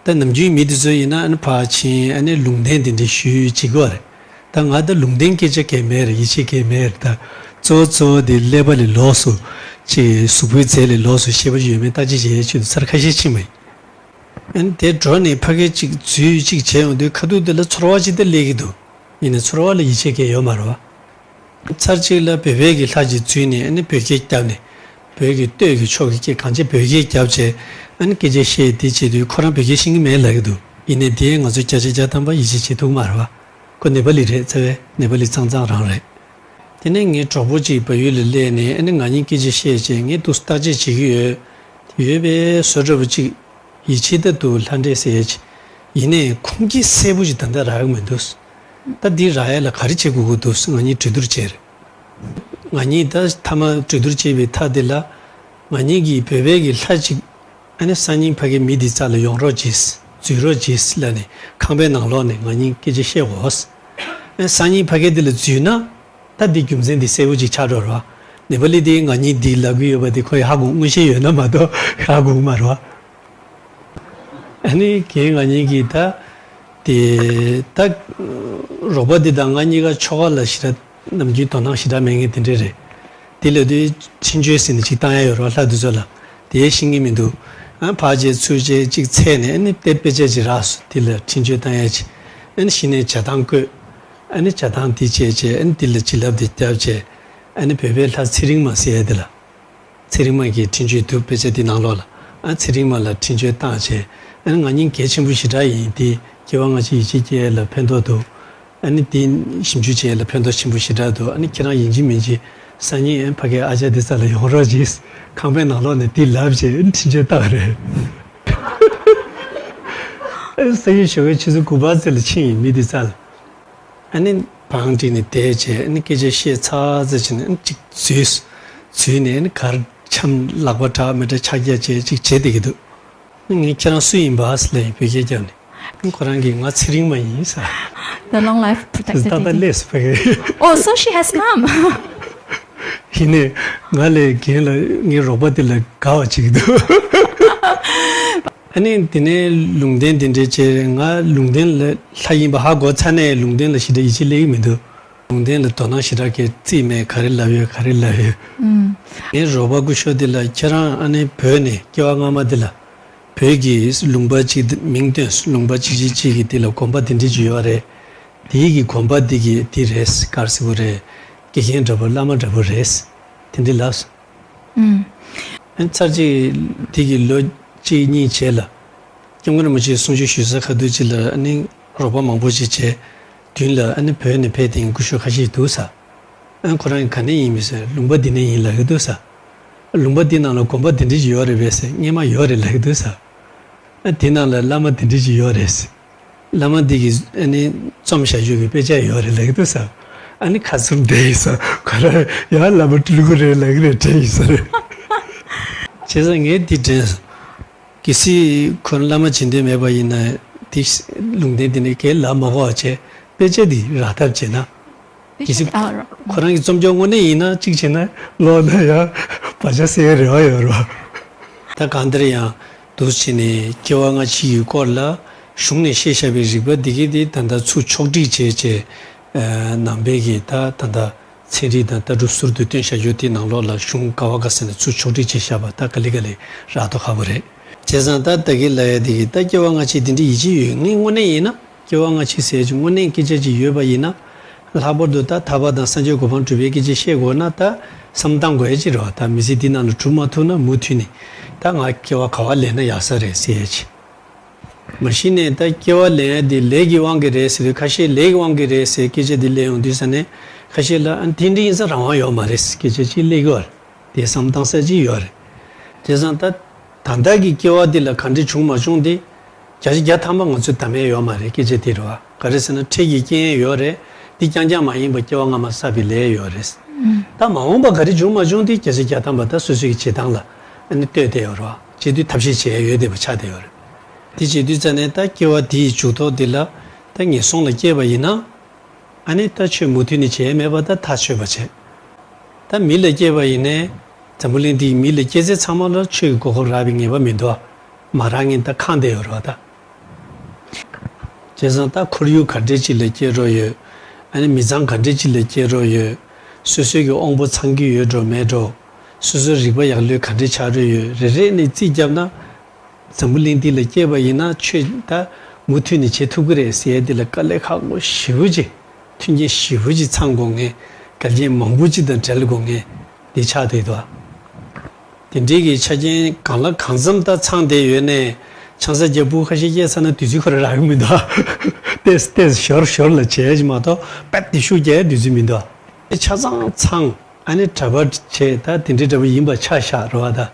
ད་ནམ་རྒྱུན་མི་དེ་ཚོ་ཡིན་ན་ཨ་ནི་ཕར་ཕྱིན་ཨ་ནི་ལུང་བསྟན་དེ་འདྲ་ཞུས་བྱེད་ཀྱི་ཡོད་རེད། ད་ང་ད་ལུང་བསྟན་སྐད་ཆ་གལ་མེད་རེད་ཡིད་ཆེས་གལ་མེད་རེད་ད། གཙོ་བོ་གཙོ་བོ་དེ་ཀླད་པ་ལས་ལོགས་སུ། ཅིག་གཟུགས་པོའི་རྫས་ལས་ལོགས་སུ་ཤེས་པ་ཡོད་མེད་བརྟག་དཔྱད་བྱེད་ཡ་ཆེད་དུ་ཚར་ཁ་ཤས་ཕྱིན་པ་ཡིན། ཨ་ནི་དེ་འགྲོ་ནས་ཕ་གི་གཅིག་འཛུལ་གཅིག་བྱས་ཡོང་དུས་ཁ་ཐུག་དེ་ལ་ཚོར་བ་ཅིག་ད་སླེབས་ཀྱི་འདུག་ཡིན་ནའི་ཚོར་བ་ལ་ཡིད་ཆེས་མཁན་ཡོད་མ་རེད་བ། ཚར་གཅིག་ལ་བོད་པའི་གི་ལྷ་ཅིག་འཛུལ་ནས་ཨ་ནི་བོད་སྐད་བརྒྱབ་ནས། བོད་ཀྱི་སྟོད་ཀྱི་ཕྱོགས་ཀྱི་སྐད་གང་ཅི་བོད་སྐད་བརྒྱབ་བྱས། ཨ་ནི་སྐད་ཆ་བཤད་དེ་བྱེད་དུས་ཁོ་རང་བོད་སྐད་ཤེས་ཀྱི་མེད་ལབ་ཀྱི་འདུག་ཡིན་ནའི་དེ་ང་ཚོ་བརྒྱ་ཆ་བརྒྱ་ཐམ་པ་ཡིད་ཆེས་བྱེད་ཐུབ་ཀྱི་མ་རེད་བ། ཁོ་ནེ་པ་ལི་རེད་རྩ་བའི་ནེ་པ་ལི་གཙང་གཙང་རང་རེད། དེ་ནས་ངའི་གྲོགས་པོ་གཅིག་བལ་ཡུལ་ལ་སླེབས་ནས་ཨ་ནི་ང་གཉིས་སྐད་ཆ་བཤད་བྱས་ངས་འདུག་བརྟག་དཔྱད་བྱེད་ཀྱི་ཡོད། ཡོད་པའི་བཟོ་འདྲ་པོ་གཅིག་ཡིད་ཆེས་ད་འདུག་ལྷ་འདྲེ་ཟེར་ཡས་ཅིག་ཡིན་ནའི་ཁུངས་སྐྱེལ་གསལ་པོ་ཞིག་ད་ལྟ་རག་གི་མི་འདུག་ད་འདི་རག་ཡས་ལ་ག་རེ་བྱེད་དགོས་ཀྱི་འདུག་ང་གཉིས་གྲོས་བསྡུར་བྱས་རེད། ང་གཉིས་ད་མཐའ་མ་གྲོས་བསྡུར་བྱས་པའི་མཐའ་དེ་ལ། ང་གཉིས་ཀྱིས་བོད་པའི་གི་ལྷ་ཅིག་ཨ་ནི་སང་ཉིན་ཕ་གི་མི་འདི་རྩ་ལ་ཡོང་རོགས་གྱིས། འཛུལ་རོགས་གྱིས་ལབ་ནས་ཁང་པའི་ནང་ལོགས་ནས་ང་གཉིས་སྐད་ཆ་བཤད་དགོས། ཨ་ནི་སང་ཉིན་ཕ་གི་འདི་ལ་འཛུལ་ན། ད་འདི་རྒྱུ་མཚན་འདི་གསལ་པོ་ཅིག་ཆགས་འགྲོ་རོགས། ནེ་པ་ལི་དེ་ང་གཉིས་འདི་ལབ་གི་ཡོད་པ་དེ་ཁོ་ཡི་ཧ་གོ་མངོན་ཤེས་ཡོད་ན་མ་གཏོགས་ཧ་གོ་གི་མ་རེད་བ། ཨ་ནི་གན་ང་གཉིས་ཀྱིས་ད། དེ། ད། རོགས་པ་འདི་དང་ང་གཉིས་ཀ་ཆོ་ག་ལ་ཞེ་དྲག་ནམ་རྒྱུན་དོ་སྣང་ཞེ་དྲག་མེད་མཁན་དེ་འདྲས་རེད། དེ་ལབ་དུས་ཕྱིན་བཅོས་ཟེར་ནས་ཅིག་བཏང་ཡ་ཡོད་རེད་བ་ལྷ་འདི་ཚོ་ལ། དེ་ཤེས་ཀྱི་མི་འདུག་ཨ་ཕར་བྱས་ཚུར་བྱས་ཅིག་འཚལ་ནས་ཨ་ནི་དེ་དཔེ་ཆ་ཅིག་རག་སོང་དེ་ལ་ཕྱིན་བཅོས་བཏང་ཡ་ཅིག་ཨ་ནི་གཞི་ནས་བྱ་སྟངས་བཀོད། ཨ་ནི་བྱ་སྟངས་དེ་བྱས་བྱས་ཨ་ནི་དེ་ལ་བྱིན་རླབས་དེ་བརྒྱབ་བྱས། ཨ་ནི་བོད་པའི་ལྷ་ཚེ་རིང་མ་ཟེར་ཡ་དེ་ལ། ཚེ་རིང་མ་གི་འཕྲིན་བཅོལ་འདུག་དཔེ་ཆ་འདི་ནང་ལོགས་ལ། ཨ་ཚེ་རིང་མ་ལ་འཕྲིན་བཅོལ་བཏང་བྱས། ཨ་ནི་ང་གཉིས་གལ་ཆེན་པོ་ཞེ་དྲག་ཡིན། དེ་སྐྱེ་བ་སྔ་ཕྱི་ཡིད་ཆེས་སྐྱེ་ཡ་ལ་ཕན་ཐོགས་འདུག་ཨ་ནི་དེ་ཞིབ་འཇུག་བྱེད་ཡ་ལ་ཕན་ཐོགས་ཆེན་པོ་ཞེ་དྲག་འདུག་ཨ་ནི་ཁྱེད་རང་ཡིན་གཅིག་མིན་གཅིག་སང་ཉིན་ཨ་ཕ་གའི་ཨ་ཅག་དེ་རྩ་ལ་ཡོང་རོགས་གྱིས། ཁང་པའི་ནང་ལོགས་ནས་དེ་ལབ་བྱས་ཨ་ནི་འཕྲིན་བཅོལ་བཏང་རེད། ཨ་ནི་སང་ཉིན་ཞོགས་ཀའི་ཆུ་ཚོད་དགུ་པ་ཙམ་ལ་ཕྱིན་ཡིན་མི་དེ་རྩ་ལ། ཨ་ནི་བང་བསྒྲིགས་ནས་བསྡད་བྱས་ཨ་ནི་སྐད་ཆ་བཤད་ཚར་ཙམ་བྱས་ནས་ཨ་ནི་གཅིག་འཛུལ། འཛུལ་ནས་ཨ་ནི་གར་འཆམ་ལག་པ་འདྲ་མི་འདྲ་ཕྱག་རྒྱ་བྱས་གཅིག་བྱས་བསྡད་ཀྱི་འདུག་ཨ་ནི་ངས་ཁྱེད་རང་སུ་ཡིན་པ་ཟེར་ལབ་ཡིན་བོད་སྐད་རྒྱབ་ནས། ཨ་ནི་ཁོ་རང་གིས་ང་ཚེ་རིང་མ་ཡིན་ཟེར། The long life protected ད་ལྟ་baby. སླེབས་སོང་ཕ་གི། Oh, so she has come. ཡིན་ནའི་ང་ལས་རྒན་ལ་ངའི་རོགས་པ་དེ་ལ་དགའ་བ་ཅིག་འདུག་ཨ་ནི་དེ་ནས་ལུང་བསྟན་དེ་འདྲའི་བྱས་ང་ལུང་བསྟན་ལ་ལྷ་ཡིན་པ་ཧ་གོ་ཚར་ནས་ལུང་བསྟན་ལ་ཞེ་དྲག་ཡིད་ཆེས་སླེབས་ཀྱི་མི་འདུག་ལུང་བསྟན་ལ་དོ་སྣང་ཞེ་དྲག་གི་རྩིས་མེད་ག་རེ་ལབ་ཡོད་ག་རེ་ལབ་ཡོད། ངའི་རོགས་པ་སྐུ་ཞབས་དེ་ལ་ཁྱེད་རང་ཨ་ནི་བོད་ནས་སྐྱེ་བ་སྔ་མ་དེ་ལ་བོད་ཀྱི་ལུང་པ་གཅིག་མིང་བཏོན་ལུང་པ་གཅིག་གཅིག་གཅིག་གི་དེ་ལ་དགོན་པ་དེ་འདྲ་ཅིག་ཡོད་རེད། དེའི་གི་དགོན་པ་འདི་གི་དེ་རེད་ག་རེ་ཟེར་དགོས་རེད། དགེ་རྒན་འདྲ་པོ་བླ་མ་འདྲ་པོ་རེད། དེ་འདྲ་ལབ་སོང་། ཨུམ། ཨ་ནི་ཚར་གཅིག་དེ་གི་ལོ་གཅིག་གཉིས་རྗེས་ལ། སྐྱབས་མགོན་རིན་པོ་ཆེའི་གསུང་ཆོས་ཞུ་ས་ཁ་ཐུག་ཅིག་ལ་ཨ་ནི་རོགས་པ་མང་པོ་ཅིག་བྱས། མདུན་ལ་ཨ་ནི་བོད་ནས་ཕེབས་དེ་སྐུ་ཞབས་ཁ་ཤས་འདུག་ས། ཨ་ནི་ཁོ་རང་གིས་ག་ནས་ཡིན་མིན་ཟེར་ལུང་པ་འདི་ནས་ཡིན་ལབ་ཀྱི་འདུག་ས། ལུང་པ་འདི་ནང་ལ་དགོན་པ་འདི་འདྲ་ཅིག་ཡོད་རེད་པས་ཟེར་སྔས་མ་ཡོད་རེད་ལབ་ཀྱི་འདུག་ས། ཨ་དེ་ནང་ལ་བླ་མ་དེ་འདྲ་ཅིག་ཡོད་རེད། བླ་མ་འདི་གིས་ཨ་ནི་རྩོམ་བཞག་རྒྱུ་གི་དཔེ་ཆ་ཡོད་རེད་ལབ་ཀྱི་འདུག་ས། ཨ་ནི་ཁ་ཚུར་འདྲེན་ཡིན་ས་ཁོ་རང་ཡང་བླ་མ་སྤྲུལ་སྐུ་རེད་ལབ་ཀྱི་རེད་དྲན་ཡིན་ས་རེད། བྱས་ཙང་ངས་འདི་དྲན་སོང་། གལ་སྲིད་ཁོ་རང་བླ་མ་བྱེད་འདོད་མེད་པ་ཡིན་ན་དེ་ལུང་བསྟན་དེ་ནི་གས་ལབ་མ་དགོས་པ་བྱས་དཔེ་ཆ་འདི་རག་ཐབས་བྱས་ན། དཔེ་གལ་སྲིད་ཆ་ཨ་རོ། ཁོ་རང་གི་རྩོམ་སྐྱོར་དངོས་གནས་ཡིན་ན་གཅིག་བྱས་ན་ཀློག་ན་ཡང་བག་ཆགས་སད་ཡའི་རེ་བ་ཡོད་རེད་བ། ད་གང་ལྟར་ཡང་འདུག་བྱས་ནས་སྐྱེ་བ་སྔ་ཕྱི་ཡི་སྐོར་ལ་གཞུང་ནས་བཤད་བཞག་པའི་རིག་པ་འདི་གས་དེ་ད་ལྟ་ཚུར་ཕྱོགས་སྒྲིག་བྱས་བྱས་ནང་པའི་གི་ད་ད་ལྟ་ཚན་རིག་དང་ལྟ་གྲུབ་ཟུར་དུ་བཏོན་བཞག་རྒྱུ་དེ་ནང་ལོགས་ལ་གཞུང་ག་བ་ག་ས་ནས་ཚུར་ཕྱོགས་སྒྲིག་བྱས་བཞག་པ་ད་ག་ལེ་ག་ལེ་རག་མདོག་ཁ་པོ་རེད། བྱས་ཙང་ད་ད་གིན་ལབ་ཡ་དེ་གི་ད་སྐྱེ་བ་སྔ་ཕྱི་དེ་འདྲ་ཡིད་ཆེས་ཡོད་ངས་དངོས་གནས་ཡིན་ན། སྐྱེ་བ་སྔ་ཕྱི་ཟེར་གྱི་དངོས་གནས་སྐད་ཆ་ཅིག་ཡོད་པ་ཡིན་ན། ལྷག་པར་དུ་ད་ཐར་པ་དང་སངས་རྒྱས་གོ་འཕང་སྒྲུབ་པའི་སྐད་ཆ་བཤད་དགོས་ན་ད་བསམ་བཏང་དགོས་ཡ་ཅིག་རེད་བ། ད་མི་ཚེ་འདི་ནང་ལ་གྲུབ་མ་ཐུབ་ན་མུ་མཐུད་ནས་ད་ང་སྐྱེ་བ་ག་བ་ལེན་ན་ཡག་ས་རེད་ཟེར་ཡ་ཅིག་མ་གཞི་ནས་ད་སྐྱེ་བ་ལེན་ཡ་དེ་ལས་ཀྱི་དབང་གིས་རེད་ཟེར་བས་ཁ་ཤས་ལས་ཀྱི་དབང་གིས་རེད་ཟེར་སྐད་ཆ་དེ་སླེབས་ཡོང་དུས་ས་ནས་ཁ་ཤས་ལ་ཨ་དེ་འདྲ་ཡིན་ས་རང་དབང་ཡོད་མ་རེད་ཟེར་སྐད་ཆ་ཅིག་སླེབས་ཀྱི་ཡོད་རེད། དེ་བསམ་བཏང་ས་ཅིག་ཡོད་རེད། བྱས་ཙང་ད་ད་ལྟ་གི་སྐྱེ་བ་འདི་ལ་ག་འདྲ་བྱུང་མ་བྱུང་དེ་བརྒྱ་ཆ་བརྒྱ་ཐམ་པ་ང་ཚོས་གདམ་ཡས་ཡོད་མ་རེད་སྐད་ཆ་དེ་རེད་བ། ག་རེ་ཟེར་ན་འཕྲལ་གྱི་རྐྱེན་ཡོད་རེད། འདི་རྐྱང་རྐྱང་མ་ཡིན་པ་སྐྱེ་བ་སྔ་མ་བསགས་པའི་ལས་ཡོད་རེད། ད་མ་འོངས་པ་ག་རེ་བྱུང་མ་བྱུང་དེ་བརྒྱ་ཆ་བརྒྱ་ཐམ་པ་ད་སོ་སོའི་གི་བྱེད་སྟངས་ལ་ཨ་ནི་ལྟོས་བསྡད་ཡོད་རེད་བ། བྱེད་དུས་ཐབས་ཤེས་བྱེད་ཡས་ཡོད་བསྡད་པ་ཆགས་བསྡད་ཡོད་རེད། དེ་བྱེད་དུས་ཙ་ནས་ད་སྐྱེ་བ་འདི་ཡི་མཇུག་ཐོག་འདི་ལ་ད་ངན་སོང་ལ་སྐྱེས་པ་ཡིན་ན། ཨ་ནི་ད་ཆོས་མུ་མཐུད་ནས་བྱས་མེད་པ་ད་ཐག་ཆོད་པ་བྱས། ད་མི་ལ་སྐྱེས་པ་ཡིན་ནའི། འཛམ་བུ་གླིང་འདིའི་མི་ལ་སྐྱེས་ཚད་ཚང་མ་ལ་ཆོས་ཀྱི་གོ་སྐབས་རག་པའི་ངེས་པ་མི་འདུག་ཨ། མ་རག་མཁན་ད་ཁེངས་བསྡད་ཡོད་རེད་བ་ད། བྱས་ཙང་ད་ཁོར་ཡུག་ག་འདྲས་ཅིག་ལ་སྐྱེས་རོགས་ཡོད། ཨ་ནི་མི་ཚང་ག་འདྲས་ཅིག་ལ་སྐྱེས་རོགས་ཡོད། སོ་སོའི་གི་དབང་པོ་ཚང་གི་ཡོད་འགྲོ་མེད་འགྲོ། སོ་སོའི་རིག་པ་ཡག་ལོས་ག་འདྲས་ཆགས་རོགས་ཡོད་རེ་རེ་ནས་རྩིས་བརྒྱབ་ན། འཛམ་བུ་གླིང་འདི་ལ་སྐྱེས་པ་ཡིན་ན་ཆོས་ད་མུ་མཐུད་ནས་བྱེད་ཐུབ་ཀྱི་རེད་ཟེར་ཡ་འདི་ལ་དཀའ་ལས་ཁག་པོ་ཞེ་པོ་ཅིག་མཐུན་རྐྱེན་ཞེ་པོ་ཅིག་ཚང་དགོས་ངེས། འགལ་རྐྱེན་མང་པོ་ཅིག་དང་བྲལ་དགོས་ངེས་འདི་ཆགས་བསྡད་འདུག་དེ་འདྲའི་གི་ཆ་རྐྱེན་གང་ལ་གང་འཚམ་ད་ཚང་བསྡད་ཡོད་ནས་ཆང་ས་རྒྱག་སྤུ་ཁ་ཤས་སྐྱེས་ཚར་ན་དུས་ཚོད་ཁོ་རང་རག་གི་མི་འདུག་ཏེས་ཏེས་ཞོར་ཞོར་ལ་བྱས་ཀྱི་མ་གཏོགས་པད་དེ་ཤུགས་རྒྱག་ཡ་དུས་ཚོད་མི་འདུག་ཆ་ཚང་ཚང་ཨ་ནི་གྲྭ་པ་བྱས་ད་དེ་འདྲའི་འདྲ་པོ་ཡིན་པ་ཆ་བཞག་རེད་བ་ད།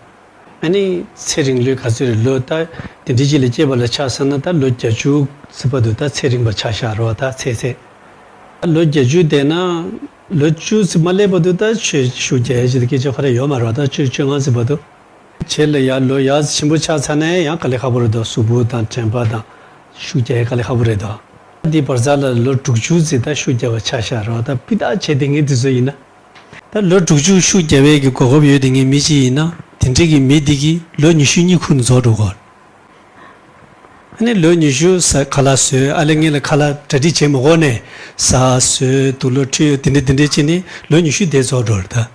ཨ་ནི་ཚེ་རིང་ལོས་ག་ཚོད་རེད་ལོ་ད་དེ་འདྲའི་ཅིག་ལ་སྐྱེས་པ་ལ་ཆ་བཞག་ན་ད་ལོ་བརྒྱད་ཅུ་ཙམ་བར་དུ་ད་ཚེ་རིང་བ་ཆ་བཞག་རེད་བ་ད་ཚེ་ཚད། ད་ལོ་བརྒྱད་ཅུ་བསྡད་ན་ལོ་བཅུ་ཙམ་མ་སླེབས་བར་དུ་ད་ཆོས་ཞུ་རྒྱག་ཡ་ཅིག་ད་སྐད་ཆ་ཁོ་ར་ཡོད་མ་རེད་བ་ད་ཆོས་བཅོ་ལྔ་ཙམ་བར་དུ། བྱས་ལ་ཡར་ལོ་ཡར་ཆེན་པོ་ཆགས་ཚར་ནས་ཡང་དཀའ་ལས་ཁག་པོ་རེད་དོ་གཟུགས་པོ་དང་དྲན་པ་དང་ཤུགས་རྒྱག་ཡ་དཀའ་ལས་ཁག་པོ་རེད་དོ། འདི་བར་མཚམས་ལ་ལོ་དྲུག་ཅུ་ཙམ་ད་ཤུགས་རྒྱག་པ་ཆ་བཞག་རེད་བ་ད་སྤུས་དག་བྱས་བསྡད་མཁན་དེ་ཚོ་ཡིན་ན། ད་ལོ་དྲུག་ཅུ་ཤུགས་རྒྱབ་ཡས་ཀྱི་གོ་སྐབས་ཡོད་དེ་ངའི་མི་གཅིག་ཡིན་ན་དེ་འདྲའི་གི་མི་དེ་གིས་ལོ་ཉི་ཤུ་གཉིད་ཁུག་ནས་རྫོགས་འགྲོ་གོ། ཨ་ནི་ལོ་ཉི་ཤུ་ས་ཁ་ལག་བཟོས་ཨ་ལས་ངེད་ལ་ཁ་ལག་གྲ་སྒྲིག་བྱེད་མ་དགོས་ནས་ཟ་ཟོས་དུག་ལོག་ཁྲུས་དེ་འདྲ་དེ་འདྲ་བྱས་ནས་ལོ་ཉི་ཤུ་དེ་རྫོགས་འགྲོ་རེད་ད།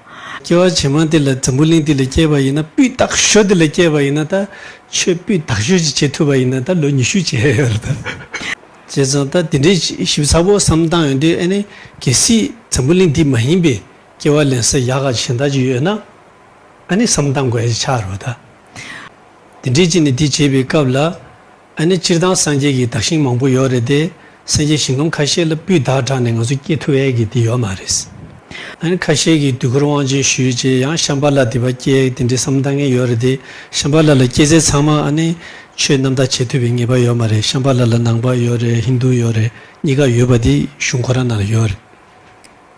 སྐྱེ་བ་ཕྱི་མ་དེ་ལ་འཛམ་བུ་གླིང་འདི་ལ་སྐྱེས་པ་ཡིན་ན་སྤུས་དག་ཤོས་དེ་ལ་སྐྱེས་པ་ཡིན་ན་ད་ཆོས་སྤུས་དག་ཤོས་ཅིག་བྱེད་ཐུབ་པ་ཡིན་ན་ད་ལོ་ཉི་ཤུ་བྱས་ཡོད་རེད་ད། བྱས་ཙང་ད་དེ་འདྲའི་ཞིབ་ཚགས་པོ་བསམ་བཏང་ཡོང་དུས་ཨ་ནི་གལ་སྲིད་འཛམ་བུ་གླིང་འདི་མ་ཡིན་པའི་ སྐྱེ་བ་ལེན་ས་ཡག་ག་གཞན་དག་ཅིག་ཡོད་ན། ཨ་ནི་བསམ་བཏང་དགོས་ཡ་ཆགས་རོ་ད། དེ་འདྲའི་ཅིག་ནས་དེ་བྱེད་པའི་སྐབས་ལ། ཨ་ནི་སྤྱིར་བཏང་སངས་རྒྱས་ཀྱི་བདག་ཞིང་མང་པོ་ཡོད་རེད་དེ། སངས་རྒྱས་ཞིང་ཁམས་ཁ་ཤས་ལ་སྤུས་དག་དྲགས་ནས་ང་ཚོ་སྐྱེ་ཐུབ་ཡས་ཀྱི་དེ་ཡོད་མ་རེད། ཨ་ནི་ཁ་ཤས་ཀྱིས་དུས་འཁོར་དབང་ཆེན་ཞུས་བྱས་ཡང་ཤམྦྷ་ལ་དེ་པ་སྐྱེ་དེ་འདྲའི་བསམ་བཏང་མཁན་ཡོད་རེད་དེ། ཤམྦྷ་ལ་ལ་སྐྱེ་ཚད་ཚང་མ་ཨ་ནི་ཆོས་རྣམ་དག་བྱེད་ཐུབ་པའི་ངེས་པ་ཡོད་མ་རེད། ཤམྦྷ་ལ་ལ་ནང་པ་ཡོད་རེད། ཧིན་དུ་ཡོད་རེད། གཉིས་ཀ་ཡོད་པ་དེ་གཞུང་ཁོ་རང་ནང་ལ་ཡོད་རེད།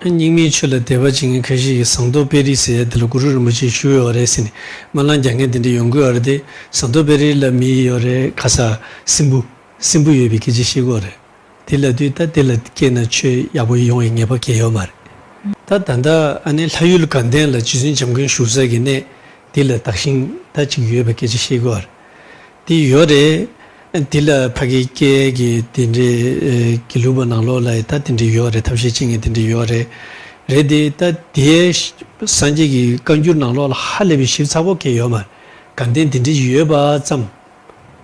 རྙིང་མའི་ཆོས་ལ་དད་པ་བྱེད་མཁན་ཁ་ཤས་ཀྱིས་ཟངས་མདོག་དཔལ་རི་ཟེར་ཡ་དེ་ལ་གུ་རུ་རིན་པོ་ཆེས་བཞུགས་ཡོད་རེད་ཟེར་ནས་སྨོན་ལམ་རྒྱག་མཁན་དེ་འདྲ་ཡོང་གི་ཡོད་རེད་དེ། ཟངས་མདོག་དཔལ་རི་ལ་མི་ཡོད་རེད། ཁ་ས་སྲིན་བུ། སྲིན་བུ་ཡོད་པའི་སྐད་ཆ་བཤད་ཀྱི་ཡོད་རེད། དེ་ལ་དུས་ད་དེ་ལ་སྐྱེས་ན་ཆོས་ཡག་པོ་ཡོང་བའི་ངེས་པ་གང་ཡོད་མ་རེད། ད་ད་ལྟ་ཨ་ནི་ལྷ་ཡུལ་དགའ་ལྡན་ལ་རྗེ་བཙུན་བྱམས་མགོན་བཞུགས་ས་གི་གནས་དེ་ལ་བདག་ཞིང་ད་ཅིག་ཡོད་པའི་སྐད་ཆ་བཤད་ཀྱི་ཡོད་རེད། དེ་ཡོད་རེད། དེ་ལ་ཕ་གི་སྐྱེས་ཀྱི་དེ་འདྲའི་ཨེ་དགེ་ལུགས་པ་ནང་ལོགས་ལ་ད་དེ་འདྲའི་ཡོད་རེད། ཐབས་ཤེས་བྱེད་མཁན་དེ་འདྲའི་ཡོད་རེད། རེད་དེ་ད་དེའི་སངས་རྒྱས་ཀྱི་བཀའ་འགྱུར་ནང་ལོགས་ལ་ཧ་ལས་པའི་ཞིབ་ཚགས་པོ་གང་ཡོད་མ་རེད། དགའ་ལྡན་དེ་འདྲའི་ཡོད་པ་ཙམ།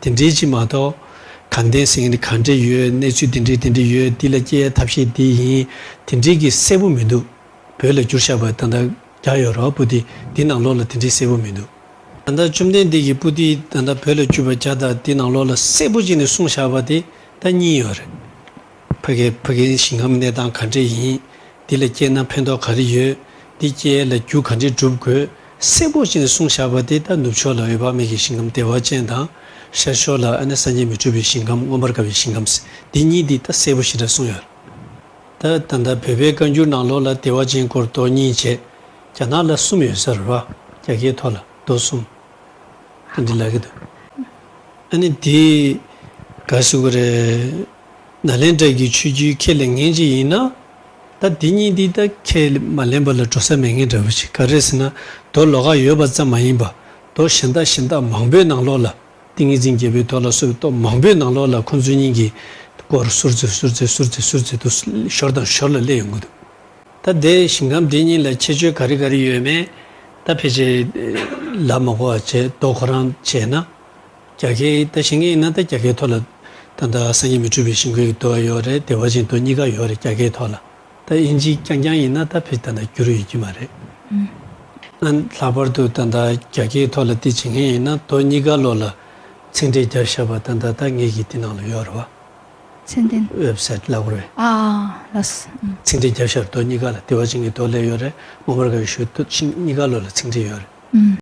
དེ་འདྲའི་ཅིག་མ་གཏོགས། དགའ་ལྡན་ཟེར་མཁན་དེ་ག་འདྲས་ཡོད། གནས་ཚུལ་དེ་འདྲས་དེ་འདྲས་ཡོད། དེ་ལ་སྐྱེ་ཡའི་ཐབས་ཤེས་དེ་ཡིན། དེ་འདྲས་ཀྱི་གསལ་པོ་མི་འདུག་བོད་ལ་བསྒྱུར་བཞག་པ་ད་ལྟ་རྒྱ་ཡོད་རེད་པ་པོ་ཏི། དེ་ནང་ལོགས་ལ་དེ་འདྲའི་གསལ་པོ་མི་འདུག་ད་ལྟ་བཅོམ་ལྡན་འདས་ཀྱི་པོ་ཏི་ད་ལྟ་བོད་ལ་བསྒྱུར་བ་རྒྱ་དང་དེ་ནང་ལོགས་ལ་གསལ་པོ་བྱས་ནས་གསུངས་བཞག་པ་དེ་ད་གཉིས་ཡོད་རེད། ཕ་གི་ཕ་གིའི་ཞིང་ཁམས་གནས་སྟངས་ག་འདྲས་ཡིན། དེ་ལ་སྐྱེས་ན་ཕན་ཐོགས་ག་རེ་ཡོད། དེ་སྐྱེ་ལ་རྒྱུ་ག་འདྲས་སྒྲུབ་དགོས། གསལ་པོ་བྱས་ནས་གསུངས་བཞག་པ་དེ་ད་ནུབ་ཕྱོགས་ལ་འོད་དཔག་མེད་ཀྱི་ཞིང་ཁམས་བདེ་བ་ཅན་དང་། ཤར་ཕྱོགས་ལ་ཨ་ནི་སངས་རྒྱས་མི་འཁྲུགས་པའི་ཞིང་ཁམས་མངོན་པར་དགའ་བའི་ཞིང་ཁམས་ཟེར། དེ་གཉིས་དེ་ད་གསལ་པོ་ཞེ་དྲག་གསུངས་ཡོད། ད་ད་ལྟ་བོད་པའི་བཀའ་འགྱུར་ནང་ལོགས་ལ་བདེ་བ་ཅན་སྐོར་མདོ་གཉིས་བྱས། རྒྱ་ནག་ལ་གསུམ་ཡོད་ས་རེད་པ། རྒྱ་སྐད་ཐོག་ལ་མདོ་གསུམ། ཨ་འདི་ལབ་ཀྱི་འདུག་ཨ་ནི་དེ་ག་ཟེར་དགོས་རེད། ནཱ་ལེནྡྲ་གི་ཆོས་བརྒྱུད་ཁས་ལེན་མཁན་ཅིག་ཡིན་ན། ད་དེ་གཉིས་འདི་ད་ཁས་མ་ལེན་པ་ལ་འགྲོ་ས་མེད་མཁན་འདྲ་པོ་ཅིག་ག་རེ་ཟེར་ན། མདོ་ལོགས་ཀ་ཡོད་པ་ཙམ་མ་ཡིན་པ། མདོ་གཞན་དག་གཞན་དག་མང་པོའི་ནང་ལོགས་ལ། ཏིང་ངེ་འཛིན་རྒྱལ་པོའི་ཐོག་ལ་སོགས་པའི་མདོ་མང་པོའི་ནང་ལོགས་ལ་ཁོང་ཚོ་གཉིས་ཀྱི་སྐོར་ཟུར་ཙམ་ཟུར་ཙམ་ཟུར་ཙམ་ཟུར་ཙམ་དུ་ཞོར་དང་ཞོར་ལ་སླེབས་ཡོང་གི་འདུག་ད་དེ་ཞིང་ཁམས་དེ་གཉིས་ལ་ཁྱད་ཆོས་ག་རེ་ག་རེ་ཡོད་མེད། ད་ཕལ་ཆེར་ལབ་མ་དགོས་པ་བྱས། མདོ་ཁོ་རང་བྱས་ན། རྒྱ་སྐད་ད་ཤེས་མཁན་ཡིན་ན་ད་རྒྱ་སྐད་ཐོག་ལ་ད་ལྟ་སངས་རྒྱས་མི་འཁྲུགས་པའི་ཞིང་ཁམས་ཀྱི་མདོ་ཡོད་རེད། བདེ་བ་ཅན་མདོ་གཉིས་ཀ་ཡོད་རེད། རྒྱ་སྐད་ཐོག་ལ། ད་དབྱིན་ཇི་རྐྱང་རྐྱང་ཡིན་ན་ད་ཕལ་ཆེར་ད་ལྟ་བསྒྱུར་ཡོད་ཀྱི་མ་རེད། ཨ་ལྷག་པར་དུ་ད་ལྟ་རྒྱ་སྐད་ཐོག་ལ་དེ་བྱེད་མཁན་ཡིན་ན་མདོ་གཉིས་ཀ་ལོགས་ལ་ཚིག་འགྲེལ་བརྒྱབ་བཞག་པ་ད་ལྟ་ད་ངེད་ཀྱི་དེ་ནང་ལ་ཡོད་རེད་པ། ཚད་ལྡན། ཝེབ་སའིཊ་ལབ་དགོས་རེད། ཨ་ཨ་ལགས་སོ། ཨུམ། ཚིག་འགྲེལ་བརྒྱབ་ཤར་མདོ་གཉིས་ཀ་ལ། བདེ་བ་ཅན་གྱི་མདོ་ལ་ཡོད་རེད། མངོན་པར་དགའ་བའི་ཞུ་མདོ་ཆིང་གཉིས་ཀ་ལོགས་ལ་ཚིག་འགྲེལ་ཡོད་རེད། ཨུམ།